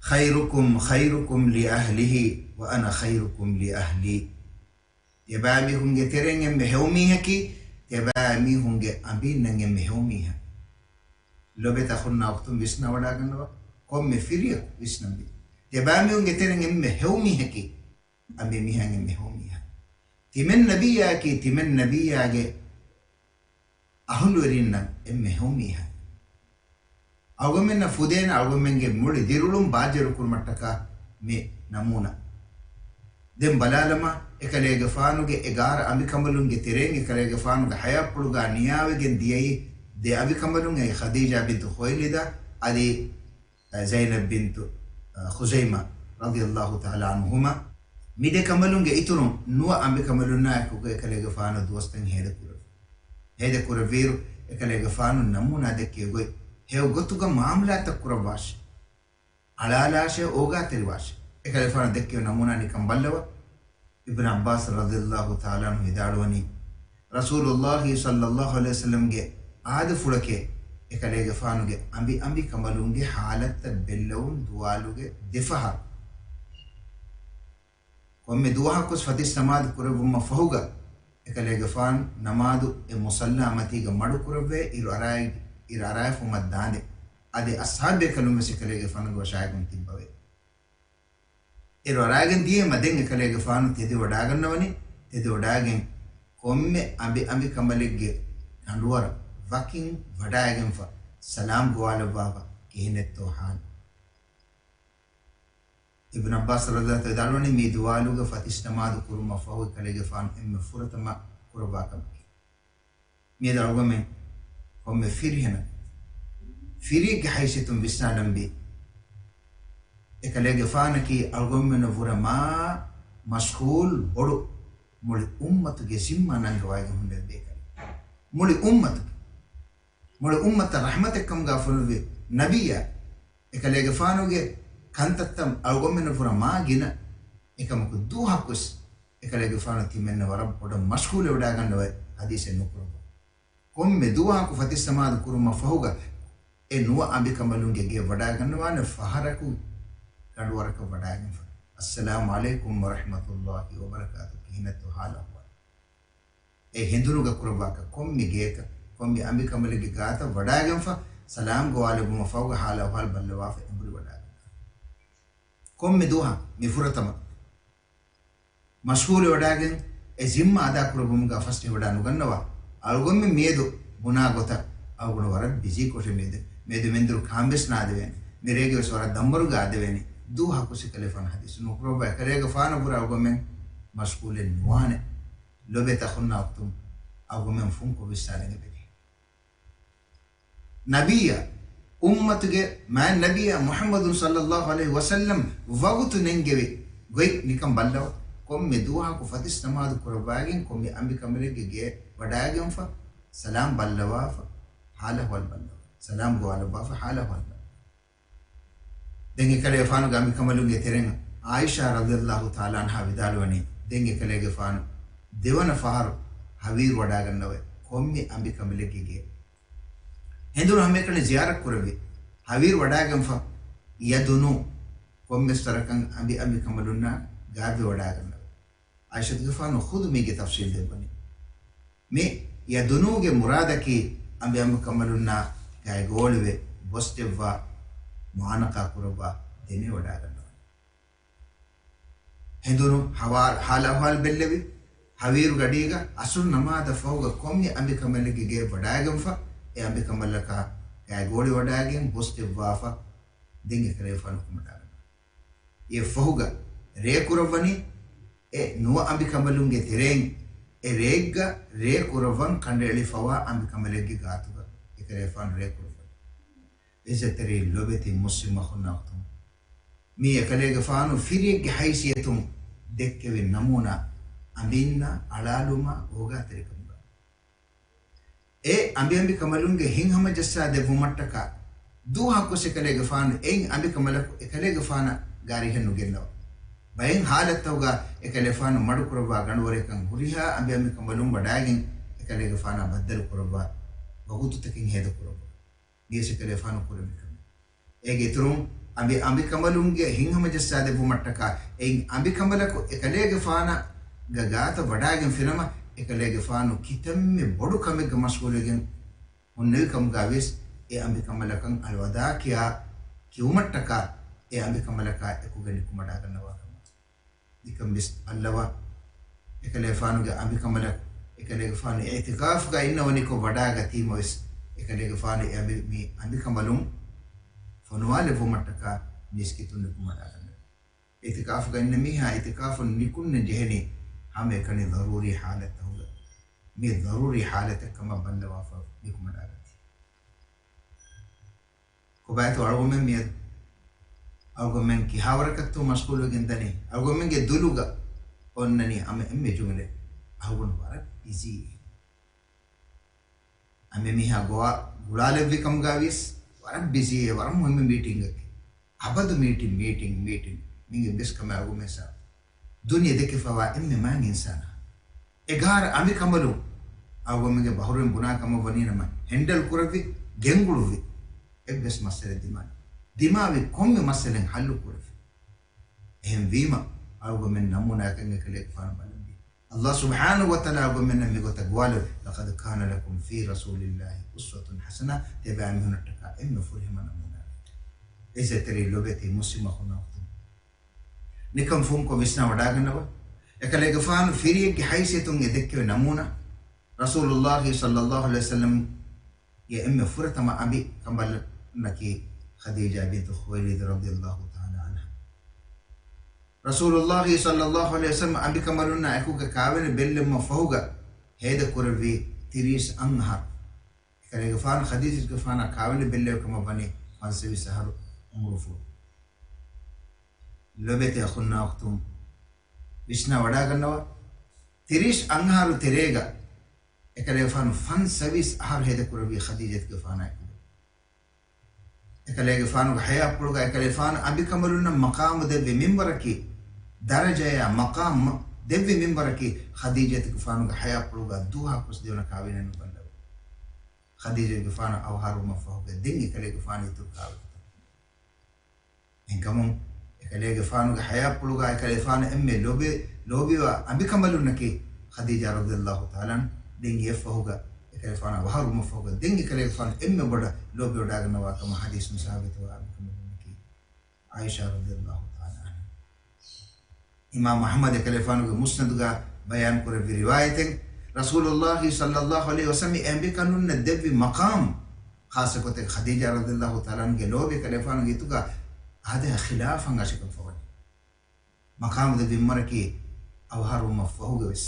خيركم خيركم لأهله وأنا خيركم لأهلي. ތިޔަބައިމީހުންގެ ތެރެއިން އެންމެ ހެޔޮމީހަކީ، ތިޔަބައިމީހުންގެ އަނބީންނަށް އެންމެ ހެޔޮމީހާ. ލޮބެތި އަޚުންނާ އުޚްތުން ވިސްނާވަޑާގަންނަވާ، ކޮންމެ ފިރިޔަކު ވިސްނަންވީ. ތިޔަބައިމީހުންގެ ތެރެއިން އެންމެ ހެޔޮމީހަކީ، އަނބިމީހާއިން އެންމެ ހެޔޮމީހާ. ތިމެން ނަބިއްޔާއަކީ، ތިމެން ނަބިއްޔާގެ އަހުލުވެރިންނަށް އެންމެ ހެޔޮމީހާ. އަޅުގަނޑުމެންނަށް ފުދޭނެ އަޅުގަނޑުމެންގެ މުޅި ދިރިއުޅުން ބާއްޖަވެރިކުރުމަށްޓަކާ މި ނަމޫނާ. ދެން ބަލާލަމާ، އެކަލޭގެފާނުގެ އެގާރަ އަނބިކަނބަލުންގެ ތެރެއިން އެކަލޭގެފާނުގެ ޙަޔާތްޕުޅުގަ ނިޔާވެގެން ދިޔައީ ދެ އަނބިކަނބަލުން، އެއީ ޚަދީޖާ ބިންތު ޚުވައިލިދާ އަދި ޒައިނަބް ބިންތު ޚުޒައިމާ ރަޟިޔަﷲ ތަޢާލާ ޢަންހުމާ. މި ދެ ކަނބަލުންގެ އިތުރުން ނުވަ އަނބިކަނބަލުންނާއެކު އެކަލޭގެފާނު ދުވަސްތައް ހޭދަކުރެއްވި. ހޭދަކުރެއްވިއިރު، އެކަލޭގެފާނު ނަމޫނާ ދެއްކެވި ގޮތް، ހެޔޮ ގޮތުގަ މުޢާމަލާތައް ކުރައްވާށޭ. އަޅާލާށޭ، އޯގާތެރިވާށޭ. އެކަލޭފާނު ދެއްކެވި ނަމޫނާ ނިކަން ބައްލަވާ. އިބްނު ޢައްބާސް ރަޟިޔަﷲ ތަޢާލާ ޢަންހު ވިދާޅުވަނީ، ރަސޫލުﷲ ޞައްލަﷲ ޢަލައިހި ވަސައްލަމްގެ އާދަފުޅެކޭ އެކަލޭގެފާނުގެ އަނބި އަނބިކަނބަލުންގެ ޙާލަތްތައް ބެއްލެވުން ދުވާލުގެ ދެފަހަރު. ކޮންމެ ދުވަހަކުވެސް ފަތިސް ނަމާދު ކުރެއްވުމަށް ފަހުގަ، އެކަލޭގެފާނު ނަމާދު އެ މުޞައްލާ މަތީގަ މަޑު ކުރެއްވޭ، އިރު އަރާ، އިރު އަރާފުމަށް ދާނދެ. އަދި އަޞްޙާބުބޭކަލުން ވެސް އެކަލޭގެފާނުގެ ވަށާއެކުން ތިއްބަވޭ. އިރު އަރާގެން ދިޔައީމަ ދެން އެކަލޭގެފާނު ތެދެވަޑާގަންނަވަނީ، ތެދެވަޑާގެން ކޮންމެ އަނބި އަނބި ކަނބަލެއްގެ ކަނޑުވަރަށް ވަކިން ވަޑާގެންފަ ސަލާމް ގޮވާލައްވާފަ ކިހިނެއްތޯ ޙާލު. އިބްނު ޢައްބާސް ރަޟިޔަﷲ ތަޢާލާ ވިދާޅުވަނީ، މި ދުވާލުގަ ފަތިސް ނަމާދު ކުރުމަށް ފަހު އެކަލޭގެފާނު އެންމެ ފުރަތަމަ ކުރައްވާ ކަމަކީ، މިއަދު އަޅުގަމެން ކޮންމެ ފިރިހެނަކު ފިރިއެއްގެ ހައިސިއްޔަތުން ވިސްނާލަންވީ، އެކަލޭގެފާނަކީ އަޅުގަމެންނަށް ވުރެ މާ މަޝްޣޫލް ބޮޑު މުޅި އުއްމަތުގެ ޒިންމާ ނަންގަވައިގެން ހުންނެވި ބޭކަލެއް. މުޅި އުއްމަތުގެ މުޅި އުއްމަތަށް ރަޙްމަތެއްކަމުގަ ފޮނުއްވި ނަބިއްޔާ، އެކަލޭގެފާނުގެ ކަންތައްތައް އަޅުގަނޑުމެންނަށް ފުރަ މާ ގިނަ. އެކަމަކު ދުވަހަކުވެސް އެކަލޭގެފާނު ތިމެންނަށް ވަރަށް ބޮޑަށް މަޝްޣޫލެއް ވަޑާގަންނަވައި ޙަދީޘެއް ނުކުރައްވާ. ކޮންމެ ދުވަހަކު ފަތިސް ނަމާދު ކުރުމަށް ފަހުގަ އެ ނުވަ އަނބިކަނބަލުންގެ ގެއަށް ވަޑާގަންނަވާނެ ފަހަރަކު ކަނޑުވަރަކަށް ވަޑާގެންފަ. އައްސަލާމު ޢަލައިކުމް ވަރަޙްމަތުﷲ ވަބަރަކާތު، ކިހިނެއްތޯ ޙާލު އަޙްވާލު؟ އެ ހެނދުނުގަ ކުރައްވާކަށް ކޮންމެ ގެޔަކަށް، ކޮންމެ އަނބިކަނބަލެއްގެ ގާތަށް ވަޑާގެންފަ، ސަލާމް ގޮވާލެއްވުމަށް ފަހުގަ ޙާލު އަޙްވާލު ބައްލަވާފަ އެނބުރި ވަޑާގަންނާނެ. ކޮންމެ ދުވަހަށް މި ފުރަތަމަ މަޝްޣޫލެއް ވަޑާގެން އެ ޒިންމާ އަދާކުރެއްވުމުގަ ފަސްނިވަޑާ ނުގަންނަވާ، އަޅުގަނޑުމެން މިއަދު ބުނާ ގޮތަށް އަޅުގަނޑު ވަރަށް ބިޒީ ކޮށެއް މިއަދު، މިއަދު މެންދުރު ކާންވެސް ނާދެވޭނެ، މިރޭގެވެސް ވަރަށް ދަންވަރުގަ އާދެވޭނެ، ދުވަހަކު އެކަލޭގެފާނު ޙަދީޘް ނުކުރައްވާ، އެކަލޭގެފާނަށްވުރެ އަޅުގަނޑުމެން މަޝްޣޫލެއް ނުވާނެ. ލޮބެތި އަޚުންނާ އުޚްތުން، އަޅުގަނޑުމެން ފުންކޮށް ވިސްނާލަން އެބަޖެހޭ. ނަބިއްޔާ، އުއްމަތުގެ މާތް ނަބިއްޔާ މުޙައްމަދު ޞައްލައްލާހު ޢަލައިހި ވަސައްލަމް ވަގުތު ނެންގެވި ގޮތް ނިކަން ބައްލަވާ. ކޮންމެ ދުވަހަކު ފަތިސް ނަމާދު ކުރައްވާގެން ކޮންމެ އަނބިކަނބަލެއްގެ ގެއަށް ވަޑާގެންފަ، ސަލާމް ބައްލަވާފަ، ޙާލު އަޙްވާލު ބައްލަވާ. ސަލާމް ގޮވާލައްވާފަ، ޙާލު އަޙްވާލު ބައްލަވާ. ދެން އެކަލޭގެފާނުގެ އަނބިކަނބަލުންގެ ތެރެއިން ޢާއިޝާ ރަޟިޔައްލާހު ތަޢާލާ ޢަންހާ ވިދާޅުވަނީ، ދެން އެކަލޭގެފާނު ދެވަނަ ފަހަރު ހަވީރު ވަޑާގަންނަވައި ކޮންމެ އަނބިކަނބަލެއްގެ ގެއަށް. ހެނދުނު ހަމައެކަނި ޒިޔާރަތް ކުރެއްވި. ހަވީރު ވަޑާގެންފަ، ޔަދުނޫ، ކޮންމެސް ވަރަކަށް އަނބި އަނބިކަނބަލުންނާ ގާތްވެ ވަޑާގަންނަވާ. ޢާއިޝަތުގެފާނު ޚުދު މީގެ ތަފްޞީލް ދެއްވަނީ. މި ޔަދުނޫގެ މުރާދަކީ އަނބި އަނބިކަނބަލުންނާ ގާތް ގޯޅިވެ ބޮސްދެއްވާ، މުޢާނަޤާ ކުރައްވާ، ދެނެވަޑާގަންނަވަން. ހެނދުނު ހަވާ-، ހާލު އަހުވާލު ބެއްލެވި، ހަވީރު ގަޑީގަ އަސުރު ނަމާދަށް ފަހުގަ ކޮންމެ އަނބިކަނބަލެއްގެ ގެއަށް ވަޑާގެންފަ، އެ އަނބިކަނބަލަކާ ގާތް ގޯޅި ވަޑާގެން ބޮސްދެއްވާފަ، ދެން އެކަލޭގެފާނު ކުމަޑާގަންނަވަން. އެ ފަހުގަ ރޭ ކުރައްވަނީ، އެ ނުވަ އަނބިކަނބަލުންގެ ތެރެއިން އެ ރޭއްގަ ރޭ ކުރައްވަން ކަނޑައެޅިފަވާ އަނބިކަނބަލެއްގެ ގާތުގަ އެކަލޭގެފާނު ރޭ ކުރައްވަނީ. އިއްޒަތްތެރި ލޮބެތި މުސްލިމް އަޚުންނާ އުޚްތުން، މީ އެކަލޭގެފާނު ފިރިއެއްގެ ހައިސިއްޔަތުން ދެއްކެވި ނަމޫނާ، އަނބިންނާ އަޅާލުމާ އޯގާތެރިކަމުގަ. އެ އަނބިއަނބިކަނބަލުންގެ ހިތްހަމަޖައްސާ ދެއްވުމަށްޓަކާ، ދުވަހަކުވެސް އެކަލޭގެފާނު އެއިން އަނބިކަނބަލަކު އެކަލޭގެފާނަށް ގާރިހެއް ނުގެންނަވާ. ބައެއް ހާލަތްތަކުގަ އެކަލޭގެފާނު މަޑުކުރައްވާ ގަނޑުވަރެއްކަން ހުރިހާ އަނބިއަނބިކަނބަލުން ވަޑާގެން އެކަލޭގެފާނާ ބައްދަލު ކުރައްވާ، ވަގުތުތަކެއް ހޭދަ ކުރައްވާ. މިވެސް އެކަލޭގެފާނު ކުރެއްވި ކަމެއް. އޭގެ އިތުރުން އަނބި-، އަނބިކަނބަލުންގެ ހިތްހަމަޖައްސާ ދެއްވުމަށްޓަކާ، އެއިން އަނބިކަނބަލަކު އެކަލޭގެފާނަށް ގާތަށް ވަޑާގެންފިނަމަ، އެކަލޭގެފާނު ކިތަންމެ ބޮޑު ކަމެއްގަ މަޝްޣޫލުވެގެން ހުންނެވި ކަމުގަ ވިޔަސް، އެ އަނބިކަނބަލަކަށް އަލްވަދާޢު ކިޔާ ކިޔުމަށްޓަކާ، އެ އަނބިކަނބަލަކާ އެކުގަ ނިކުމަޑާގަންނަވާ ކަމަށް. ނިކަން ވެސް އައްލަވާ، އެކަލޭގެފާނުގެ އަނބިކަނބަލަކު، އެކަލޭގެފާނު އިޢުތިކާފުގަ އިންނަވަނިކޮށް ވަޑާގަތީމަވެސް، އެކަލޭގެފާނު އެ އަނބި-، މި އަނބިކަނބަލުން ފޮނުވާލެއްވުމަށްޓަކާ މީސްކިތުން ނިކުމަޑާގަންނަވާ. އިޢުތިކާފުގަ އިންނަ މީހާ އިޢުތިކާފުން ނިކުންނަން ޖެހެނީ ހަމައެކަނި ޟަރޫރީ ޙާލަތްތަކުގަ. މި ޟަރޫރީ ޙާލަތެއް ކަމަށް ބައްލަވާފަ ނިކުމަޑާގަތީ. ކޮބާތޯ އަޅުގަނޑުމެން މިއަދު، އަޅުގަނޑުމެން ކިހާވަރަކަށްތޯ މަޝްޣޫލުވެގެން ދަނީ؟ އަޅުގަނޑުމެންގެ ދުލުގަ އޮންނަނީ ހަމަ އެންމެ ޖުމްލަ، އަޅުގަނޑު ވަރަށް ބިޒީ. އަނބިމީހާ ގޮވާ ގުޅާލެއްވި ކަމުގަ ވިޔަސް ވަރަށް ބިޒީ، ވަރަށް މުހިއްމު މީޓިންގަކީ. އަބަދު މީޓިން، މީޓިން، މީޓިން. މީގެ އެއްވެސް ކަމެއް އަޅުގަނޑުމެން ސާ ދުނިޔެ ދެކެފަވާ އެންމެ މާތް އިންސާނާ. އެގާރަ އަނބިކަނބަލުން އަޅުގަނޑުމެންގެ ބަހުރުވެރިން ބުނާ ކަމަށް ވަނީ ނަމަ، ހެންޑަލް ކުރެއްވި، ގެންގުޅުއްވި، އެއްވެސް މައްސަލައެއް ދިމާ، ދިމާވި ކޮންމެ މައްސަލައެއް ހައްލު ކުރެއްވި. އެހެން ވީމަ، އަޅުގަނޑުމެން ނަމޫނާއަކަށް އެކަލޭގެފާނު ބަލަންވީ. ﷲ ސުބްޙާނަހޫ ވަތަޢާލާ އަޅުގަނޑުމެންނަށް މިގޮތަށް ގޮވާލެއްވި، "لقد كان لكم في رسول الله أسوة حسنة." ތިޔަބައިމީހުނަށްޓަކާ އެންމެ ފުރިހަމަ ނަމޫނާ. އިއްޒަތްތެރި ލޮބެތި މުސްލިމް އަޚުންނާ އުޚްތުން، ނިކަން ފުންކޮށް ވިސްނާ ވަޑާގަންނަވާ. އެކަލޭގެފާނު ފިރިއެއްގެ ހައިސިއްޔަތުން އެ ދެއްކެވި ނަމޫނާ، ރަސޫލުﷲ ޞައްލަﷲ ޢަލައިހި ވަސައްލަމްގެ އެންމެ ފުރަތަމަ އަނބިކަނބަލަކީ ޚަދީޖާ ބިންތު ޚުވައިލިދު ރަޟިޔަﷲ ތަޢާލާ ޢަންހާ. ރަސޫލުﷲ ޞައްލަﷲ ޢަލައިހި ވަސައްލަމް އަނބިކަނބަލުންނާ އެކުގަ ކާވެނި ބެއްލެވުމަށް ފަހުގަ ހޭދަ ކުރެއްވީ ތިރީސް އަށް އަހަރު. އެކަލޭގެފާނު ޚަދީޖަތުގެފާނާ ކާވެނި ބެއްލެވި ކަމަށް ވަނީ ފަންސަވީސް އަހަރު އުމުރުފުޅު. ލޮބެތި އަޚުންނާ އުޚްތުން، ވިސްނާ ވަޑާގަންނަވާ. ތިރީސް އަށް އަހަރު ތެރޭގަ އެކަލޭގެފާނު ފަންސަވީސް އަހަރު ހޭދަ ކުރެއްވީ ޚަދީޖަތުގެފާނާ އެކުގަ. އެކަލޭގެފާނުގެ ޙަޔާތްޕުޅުގަ އެކަލޭގެފާނު އަނބިކަނބަލުންނަށް މަޤާމު ދެއްވި މިންވަރަކީ، ދަރަޖަޔާ މަޤާމް ދެއްވި މިންވަރަކީ، ޚަދީޖަތުގެފާނުގެ ޙަޔާތްޕުޅުގަ ދުވަހަކުވެސް ދެވަނަ ކާވެނި ނުބައްލަވާ. ޚަދީޖަތުގެފާނު އަވަހާރަވުމަށްފަހުގަ ދެން އެކަލޭގެފާނު އިތުރު ކާވެނިތައް. އެހެންކަމުން، އެކަލޭގެފާނުގެ ޙަޔާތްޕުޅުގަ އެކަލޭގެފާނު އެންމެ ލޯބި-، ލޯބިވާ އަނބިކަނބަލުންނަކީ ޚަދީޖާ ރަޟިޔަﷲ ތަޢާލާ ޢަންހާ. ދެން އެއަށްފަހުގަ އެކަލޭގެފާނު އަވަހާރަވުމަށްފަހުގަ ދެން އެކަލޭގެފާނު އެންމެ ބޮޑަށް ލޯބިވަޑާގަންނަވާ ކަމަށް ޙަދީޘުން ސާބިތުވާ އަނބިކަނބަލުންނަކީ ޢާއިޝާ ރަޟިޔަﷲ ތަޢާލާ ޢަންހާ. އިމާމު އަޙްމަދު އެކަލޭގެފާނުގެ މުސްނަދުގަ ބަޔާން ކުރެއްވި ރިވާޔަތެއް، ރަސޫލުﷲ ޞައްލަﷲ ޢަލައިހި ވަސައްލަމް އެ އަނބިކަނބަލުންނަށް ދެއްވި މަޤާމް، ޚާއްޞަ ގޮތެއް ޚަދީޖާ ރަޟިޔަﷲ ތަޢާލާ ޢަންހާގެ ލޯބި އެކަލޭގެފާނުގެ ހިތުގަ އާދަޔާ ޚިލާފަށް އަށިކަން ފަވަނީ. މަޤާމު ދެއްވި މިންވަރަކީ އަވަހާރަވުމަށްފަހުގަވެސް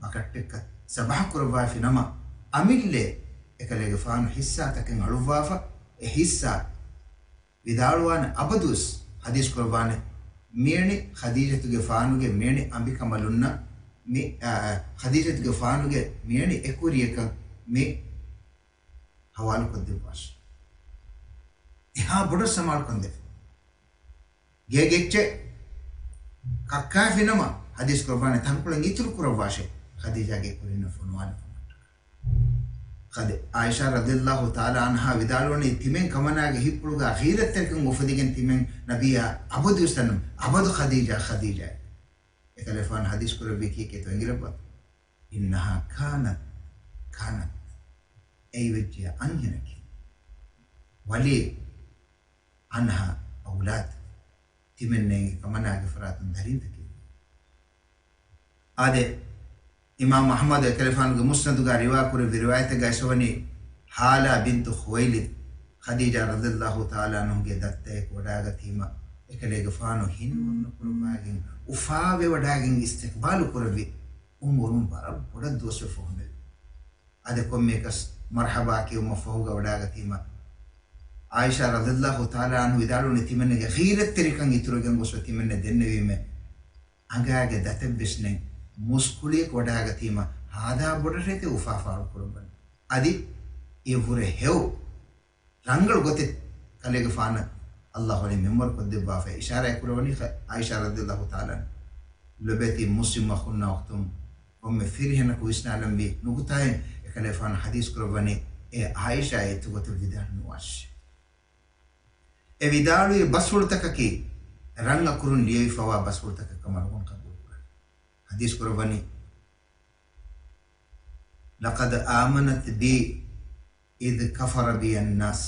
ބަކައްޓެއްކަ ޒަބަޙު ކުރައްވާފި ނަމަ، އަމިއްލައަށް އެކަލޭގެފާނު ޙިއްޞާތަކެއް އަޅުއްވާފަ، އެ ޙިއްޞާ ވިދާޅުވާނެ އަބަދުވެސް ޙަދީޘް ކުރައްވާނެ، މިއަނި ޚަދީޖަތުގެފާނުގެ މިއަނި އަނބިކަނބަލުންނަށް މި-، އާ، ޚަދީޖަތުގެފާނުގެ މިއަނި އެކުރިޔަކަށް މި ޙަވާލުކޮށްދެއްވާށި. އެހާ ބޮޑަށް ސަމާލުކަން ދެއްވާ. ގޭގެ އެއްޗެއް ކައްކާފިނަމަ ޙަދީޘް ކުރައްވާނެ ތަންކޮޅެއް އިތުރު ކުރައްވާށޭ، ޚަދީޖާގެ ކުރިންނަށް ފޮނުވާލި ކަމަށްޓަކާ. އާއިޝާ ރަޟިޔަﷲ ތަޢާލާ ޢަންހާ ވިދާޅުވަނީ، ތިމެން ކަމަނާގެ ހިތްޕުޅުގަ ޣީރަތްތެރިކަން އުފެދިގެން ތިމެން ނަބިއްޔާ އަބަދު އިސްތަނު، އަބަދު ޚަދީޖާ، ޚަދީޖާ. އެކަލޭގެފާނު ޙަދީޘް ކުރެއްވީ ކީކޭތޯ އެނގިލައްވާ؟ إنها كانت، كانت، އެއީ ވެއްޖެ އަންހެނަކީ. ވަލީ ޢަންހާ އައުލާދު، ތިމެންނަށް އެނގި ކަމަނާގެ ފަރާތުން ދަރިންތަކެއް. އާދެ، އިމާމު އަޙްމަދު އެކަލޭގެފާނުގެ މުސްނަދުގަ ރިވާކުރެއްވި ރިވާޔަތެއްގައި އައިސްވަނީ، ހާލާ ބިންތު ޚުވައިލިދު، ޚަދީޖާ ރަޟިޔަﷲ ތަޢާލާ ޢަންހާގެ ދައްތައެއް ވަޑާގަތީމަ، އެކަލޭގެފާނު ހިނިވަރުނަ ކުރުވާގެން، އުފާވެވަޑާގެން އިސްތިޤްބާލު ކުރެއްވި. އުމުރުން ވަރަށް ބޮޑަށް ދުވަސްވެފަ ހުންނެވި. އަދި ކޮންމެއަކަސް މަރްޙަބާ ކިޔުމަށް ފަހުގަ ވަޑާގަތީމަ، ޢާއިޝާ ރަޟިޔަﷲ ތަޢާލާ ޢަންހާ ވިދާޅުވަނީ، ތިމެންނަގެ ޣީރަތްތެރިކަން އިތުރުވެގެން ގޮސްފަ ތިމެންނަށް ދެންނެވީމޭ، އަނގާގެ ދަތެއްވެސް ނެތް، މުސްކުޅިއަކު ވަޑާގަތީމަ، ހާދަ ބޮޑަށް ރޭތި އުފާ ފާޅު ކުރައްވަން. އަދި އެ ވުރެ ހެޔޮ ރަނގަޅު ގޮތެއް ކަލޭގެފާނަށް ﷲ ވަނީ މިންވަރު ކޮށްދެއްވާފަ އިޝާރާތް ކުރައްވަނީ ޢާއިޝާ ރަޟިޔަﷲ ތަޢާލާ ޢަންހާ. ލޮބެތި މުސްލިމް އަޚުންނާ އުޚްތުން، ކޮންމެ ފިރިހެނަކު ވިސްނާލަންވީ ނުކުތާއެއް، އެކަލޭގެފާނު ޙަދީޘް ކުރައްވަނީ އެ ޢާއިޝާ އެތުގޮތަށް ވިދާޅު ނުވާށި. އެ ވިދާޅުވި ބަސްފުޅުތަކަކީ ރަން އަކުރުން ލިޔެވިފަވާ ބަސްފުޅުތަކެއް ކަމަށް ރަނގަޅު ޤަބޫލުކުރަން. ޙަދީޘް ކުރައްވަނީ، لقد آمنت بي إذ كفر بي الناس.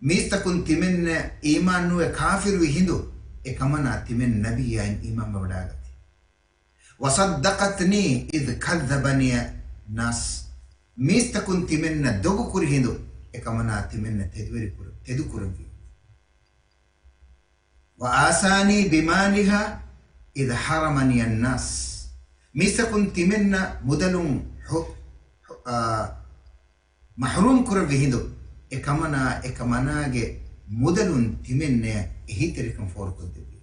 މީސްތަކުން ތިމެންނަށް އީމާން ނުވެ ކާފިރުވި ހިނދު، އެކަމަނާ ތިމެން ނަބިއްޔާއިން އީމާންވެވަޑާގަތީ. وصدقتني إذ كذبني الناس. މީސްތަކުން ތިމެންނަށް ދޮގުކުރި ހިނދު، އެކަމަނާ ތިމެންނަށް ތެދުވެރި ކުރ-، ތެދުކުރެއްވި. وآساني بمالها إذ حرمني الناس. މީސްތަކުން ތިމެންނަށް މުދަލުން ހު-، ހު-، އާ، މަޙްރޫމް ކުރެއްވި ހިނދު، އެކަމަނާ، އެކަމަނާގެ މުދަލުން ތިމެންނަށް އެހީތެރިކަން ފޯރުކޮށްދެއްވި.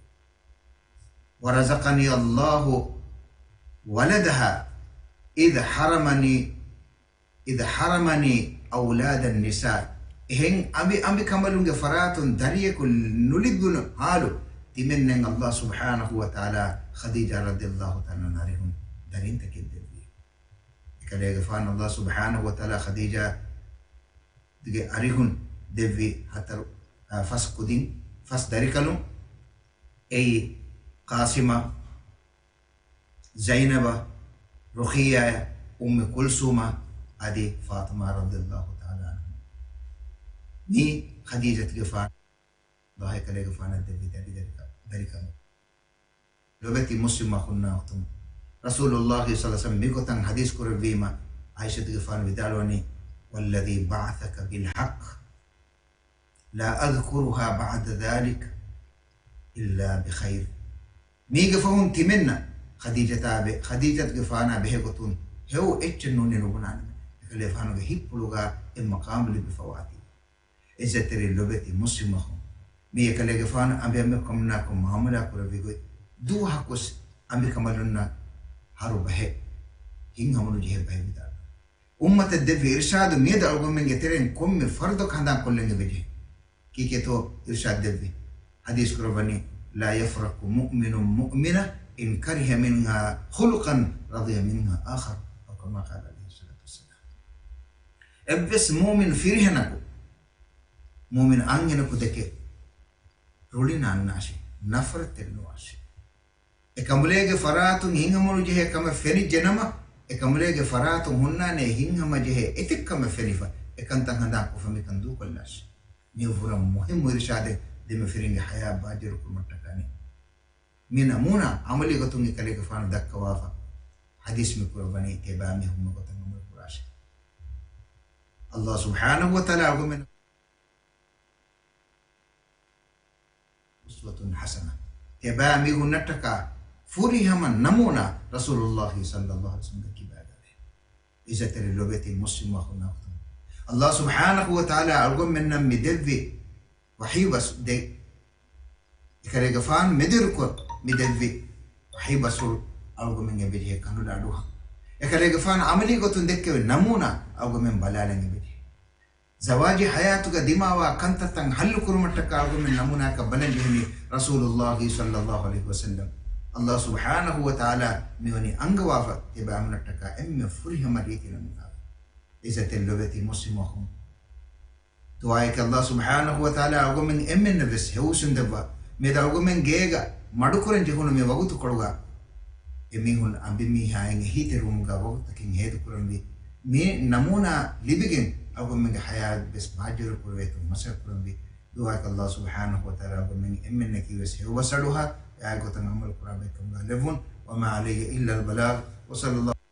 ورزقني الله ولدها إذ حرمني، إذ حرمني أولاد النساء. އެހެން އަނބި، އަނބިކަނބަލުންގެ ފަރާތުން ދަރިޔަކު ނުލިބުނު ޙާލު، ތިމެންނަށް ﷲ ސުބްޙާނަހޫ ވަތަޢާލާ ޚަދީޖާ ރަޟިޔަﷲ ތަޢާލާ ޢަންހާ އަރިހުން ދަރިންތަކެއް ދެއްވި. އެކަލޭގެފާނު ﷲ ސުބްޙާނަހޫ ވަތަޢާލާ ޚަދީޖާގެ އަރިހުން ދެއްވި ހަތަރު، އާ، ފަސް ކުދިން، ފަސް ދަރިކަލުން، އެއީ ޤާސިމާ، ޒައިނަބާ، ރުޤިއްޔާ، އުއްމު ކުލްސޫމާ، އަދި ފާޠިމާ ރަޟިޔަﷲ ތަޢާލާ ޢަންހާ. މީ ޚަދީޖަތުގެފާނު ﷲ އެކަލޭގެފާނަށް ދެއްވި ދަރި-، ދަރިކަ-، ދަރިކަމެއް. ލޮބެތި މުސްލިމް އަޚުންނާ އުޚްތުން، ރަސޫލުﷲ ޞައްލަﷲ ޢަލައިހި ވަސައްލަމް މިގޮތަށް ޙަދީޘް ކުރެއްވީމަ، ޢާއިޝަތުގެފާނު ވިދާޅުވަނީ، والذي بعثك بالحق لا أذكرها بعد ذلك إلا بخير. މީގެ ފަހުން ތިމެންނަށް ޚަދީޖަތާ ބެ-، ޚަދީޖަތުގެފާނާ ބެހޭގޮތުން ހެޔޮ އެއްޗެއް ނޫނީ ނުބުނާނަމޭ. އެކަލޭގެފާނުގެ ހިތްޕުޅުގަ އެ މަޤާމު ލިބިފަވާތީ. ޢިއްޒަތްތެރި ލޮބެތި މުސްލިމް އަޚުން، މީ އެކަލޭގެފާނު އަނބި އަނބިކަނބަލުންނާކޮށް މުޢާމަލާ ކުރެއްވި ގޮތް. ދުވަހަކުވެސް އަނބިކަނބަލުންނަށް ހަރު ބަހެއް، ހިތްހަމަނުޖެހޭ ބަހެއް ވިދާޅުވި. އުއްމަތަށް ދެއްވި އިރްޝާދު މިއަދު އަޅުގަނޑުމެންގެ ތެރެއިން ކޮންމެ ފަރުދަކު ހަނދާން ކޮށްލަން އެބަޖެހޭ. ކީކޭތޯ އިރްޝާދު ދެއްވީ؟ ޙަދީޘް ކުރައްވަނީ، لا يفرق مؤمن مؤمنة إن كره منها خلقا رضي منها آخر، أو كما قال عليه الصلاة والسلام. އެއްވެސް މުއުމިން ފިރިހެނަކު، މުއުމިން އަންހެނަކު ދެކެ ރުޅި ނާންނާށި، ނަފްރަތްތެރި ނުވާށި. އެ ކަނބުލޭގެ ފަރާތުން ހިތްހަމަނުޖެހޭ ކަމެއް ފެނިއްޖެނަމަ، އެ ކަނބުލޭގެ ފަރާތުން ހުންނާނެ ހިތްހަމަޖެހޭ އެތެއް ކަމެއް ފެނިފަ، އެކަންތައް ހަނދާން ކޮށްފަ މިކަން ދޫކޮށްލާށި. މިއަށްވުރެ ވަރަށް މުހިއްމު އިރުޝާދެއް ދެމަފިރިންގެ ޙަޔާތް ބާއްޖަވެރިކުރުމަށްޓަކާ ނެތް. މި ނަމޫނާ ޢަމަލީ ގޮތުން އެކަލޭގެފާނު ދައްކަވާފަ، ޙަދީޘް މި ކުރައްވަނީ ތިޔަބައިމީހުން މި ގޮތަށް ޢަމަލު ކުރާށޭ. ﷲ ސުބްޙާނަހޫ ވަތަޢާލާ އަޅުގަނޑުމެން އުސްވަތުން ޙަސަނަ. ތިޔަބައިމީހުންނަށްޓަކާ ފުރިހަމަ ނަމޫނާ ރަސޫލުﷲ ޞައްލަﷲ ޢަލައިހި ވަސައްލަމްގެ ކިބާގަވޭ. ޢިއްޒަތްތެރި ލޮބެތި މުސްލިމް އަޚުންނާ އުޚްތުން، ﷲ ސުބްޙާނަހޫ ވަތަޢާލާ އަޅުގަނޑުމެންނަށް މި ދެއްވި ވަޙީ ބަސް ދެ-، އެކަލޭގެފާނު މެދުއިރުކޮށް މި ދެއްވި ވަޙީ ބަސްފުޅު އަޅުގަމެން އެބަޖެހޭ ކަނުލަ އަޑުއަހަން. އެކަލޭގެފާނު ޢަމަލީ ގޮތުން ދެއްކެވި ނަމޫނާ އަޅުގަމެން ބަލާލަން އެބަޖެހޭ. ޒަވާޖީ ޙަޔާތުގަ ދިމާވާ ކަންތައްތައް ޙައްލު ކުރުމަށްޓަކާ އަޅުގަމެން ނަމޫނާއަކަށް ބަލަން ޖެހުނީ ރަސޫލުﷲ ޞައްލަﷲ ޢަލައިހި ވަސައްލަމް. ﷲ ސުބްޙާނަހޫ ވަތަޢާލާ މިވަނީ އަންގަވާފަ ތިޔަބައިމީހުންނަށްޓަކާ އެންމެ ފުރިހަމަ ރީތި ނަމޫނާ. ޢިއްޒަތްތެރި ލޮބެތި މުސްލިމް އަޚުން. ދުޢާއެކޭ ﷲ ސުބްޙާނަހޫ ވަތަޢާލާ އަޅުގަނޑުމެން އެންމެންނަށް ވެސް ހެޔޮ ހުސްނު ދެއްވާ. މިއަދު އަޅުގަނޑުމެން ގޭގަ މަޑުކުރަން ޖެހުނު މި ވަގުތުކޮޅުގަ އެމީހުން އަނބިމީހާއިން އެހީތެރިވުމުގަ ވަގުތުތަކެއް ހޭދަކުރަންވީ. މި ނަމޫނާ ލިބިގެން އަޅުގަނޑުމެންގެ ޙަޔާތް ވެސް ބާއްޖަވެރި ކުރެވޭތޯ މަސައްކަތް ކުރަންވީ. ދުޢާއެކޭ ﷲ ސުބްޙާނަހޫ ވަތަޢާލާ އަޅުގަނޑުމެން އެންމެންނަކީ ވެސް ހެޔޮ ބަސްއަޑުއަހާ އެއާ ގޮތަށް ޢަމަލު ކުރާ ބައެއްކަމުގަ ލެއްވުން. وما علي إلا البلاغ. وصلى الله